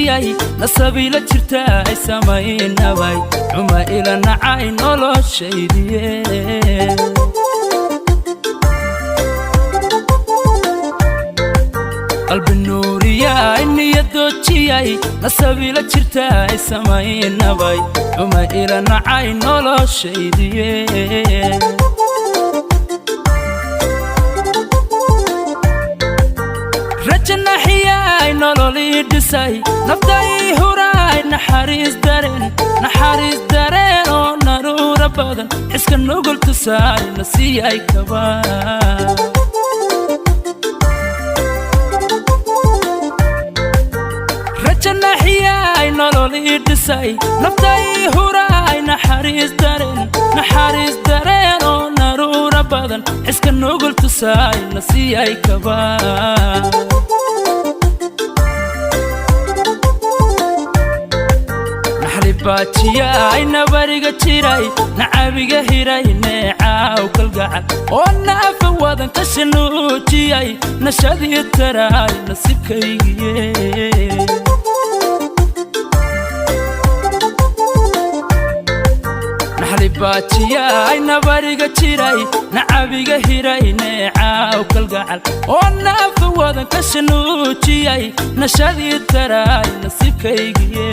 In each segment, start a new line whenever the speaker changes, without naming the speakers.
Doojiyay nasabiila jirta ay samaynabay xuma ila nacay noloshaydiye. Qalbi nuuriyay niyadoojiyay nasabiila jirta ay samaynabay xuma ila nacay noloshaydiye. Rajanaxiyay nololii dhisay naftai huraay naxariis dareen, naxariis dareen oo naruura badan xiska nugul tusaay nasiiyay kaba. Rajanaxiyay nololii dhisay naftai huraay naxariis dareen, naxariis dareen oo naruura badan xiska nugul tusaay nasiiyay kaba. Baajiyay nabariga jiray nacabiga hiray neecaaw kalgacal oo naafa wadan ka shanuujiyay nashadii taraay nasiibkaygiye. Naxlibaajiyay nabariga jiray nacabiga hiray neecaaw kalgacal oo naafa wadan ka shanuujiyay nashadii taraay nasiibkaygiye.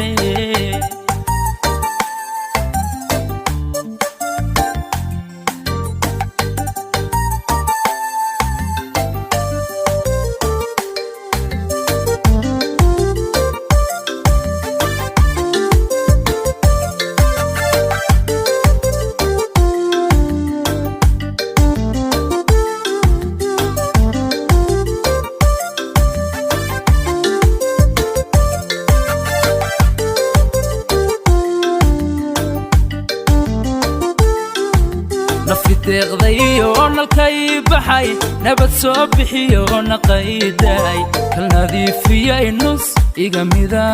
Nafi deeqday oo nalkay baxay nabad soo bixiyo naqaydaay kal nadiifiyay nus iga mida.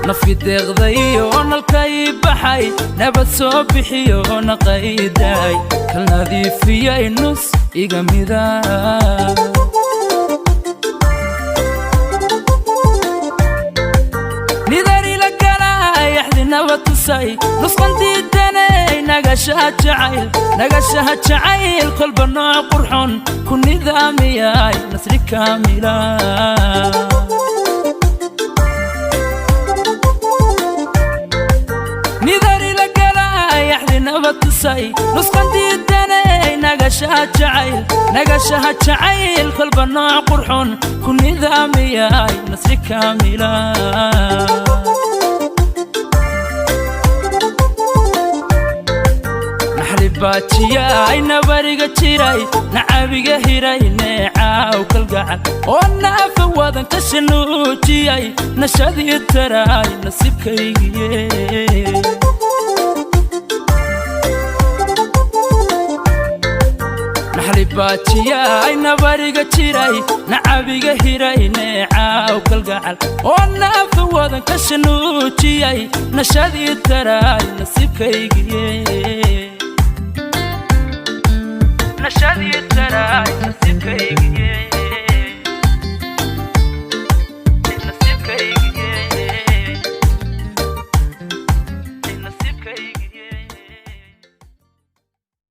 Nafi deeqday oo nalkay baxay nabad soo bixiyo naqaydaay kal nadiifiyay nus iga mida. Nidarila galay axdinaba tusay nusqandiidanay nagashaha jacayl, nagashaha jacayl kolba nooc qurxon ku nidaamiyay nasri kaamila. Nidarila galay axdinaba tusay nusqandiidanay nagashaha jacayl, nagashaha jacayl kolba nooc qurxon ku nidaamiyay nasri kaamila. Naxlibaajiyay nabariga jiray nacabiga hiray neecaaw kalgacal oo naafa wadan ka shanuujiyay nashadii taraay nasiibkaygiye. Naxlibaajiyay nabariga jiray nacabiga hiray neecaaw kalgacal oo naafa wadan ka shanuujiyay nashadii taraay nasiibkaygiye. Nashadii taraay nasiibkaygiye.